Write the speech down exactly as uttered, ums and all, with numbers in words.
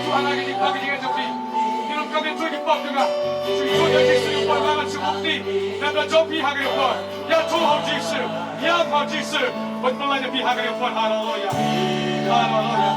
Tuhan ha kine ki jingeh jong phi. Ngi donkam ïa ki pop jong nga. Shu ïathuh ïa Jisu ïa u pynlong sha phi. Lem da jong phi ha kane ka por. Ïathuh ha u Jisu. Ïam ha u Jisu. Ban pynlong ïa phi ha kane ka por. Haleluya. Haleluya.